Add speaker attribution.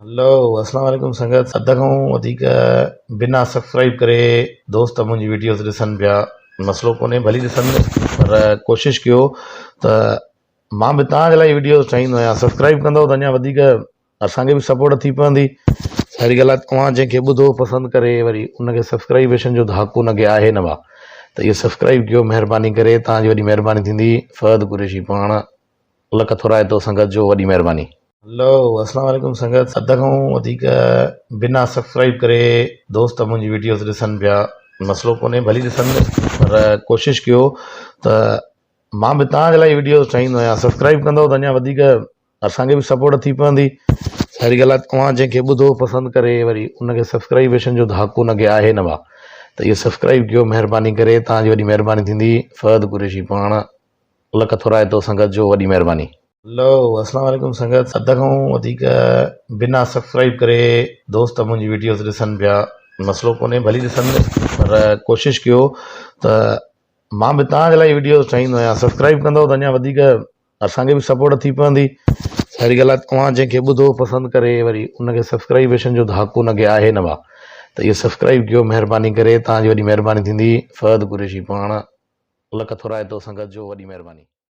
Speaker 1: هلو اسلام عليڪم سنگت حد کان وڌيڪ بنا سبسڪرائب ڪري دوست منهنجي ويڊيوز ڏسن پيا مسئلو ڪونهي ڀلي ڏسن پر ڪوشش ڪيو ته مان به توهان جي لاء ويڊيوز ٺاهيندو آهيان سبسڪرائب ڪندو ته اڃا وڌيڪ اسان کي به سپورٽ ٿي پوندي ساري ڳالهه آهي توهان جنهن کي ٻڌو پسند ڪري وري ان کي سبسڪرائبيشن جو ته حق ان کي آهي نه ڀا ته اهو سبسڪرائب ڪيو مهرباني ڪري توهان جي وڏي مهرباني ٿيندي فهد قريشي پاڻ لک ٿورائتو سنگت جو وڏي مهرباني. هلو اسلام عليڪم سنگت حد کان وڌيڪ بنا سبسڪرائب ڪري دوست منهنجي ويڊيوز ڏسن پيا مسئلو ڪونهي ڀلي ڏسن پر ڪوشش ڪيو ته مان به توهان جي لاء ويڊيوز ٺاهيندو آهيان سبسڪرائب ڪندو ته اڃا وڌيڪ اسان کي به سپورٽ ٿي پوندي ساري ڳالهه آهي توهان جنهن کي ٻڌو پسند ڪري وري ان کي سبسڪرائبيشن جو ته حق ان کي آهي نه ڀا ته اهو سبسڪرائب ڪيو مهرباني ڪري توهان جي وڏي مهرباني ٿيندي فهد قريشي پاڻ لک ٿورائتو سنگت جو وڏي مهرباني. هلو اسلام عليڪم سنگت حد کان وڌيڪ بنا سبسڪرائب ڪري دوست منهنجي ويڊيوز ڏسن پيا مسئلو ڪونهي ڀلي ڏسن پر ڪوشش ڪيو ته مان به توهان جي لاء ويڊيوز ٺاهيندو آهيان سبسڪرائب ڪندو ته اڃا وڌيڪ اسان کي به سپورٽ ٿي پوندي ساري ڳالهه آهي توهان جنهن کي ٻڌو پسند ڪري وري ان کي سبسڪرائبيشن جو ته حق ان کي آهي نه ڀا ته اهو سبسڪرائب ڪيو مهرباني ڪري توهان جي وڏي مهرباني ٿيندي فهد قريشي پاڻ لک ٿورائتو سنگت جو وڏي مهرباني.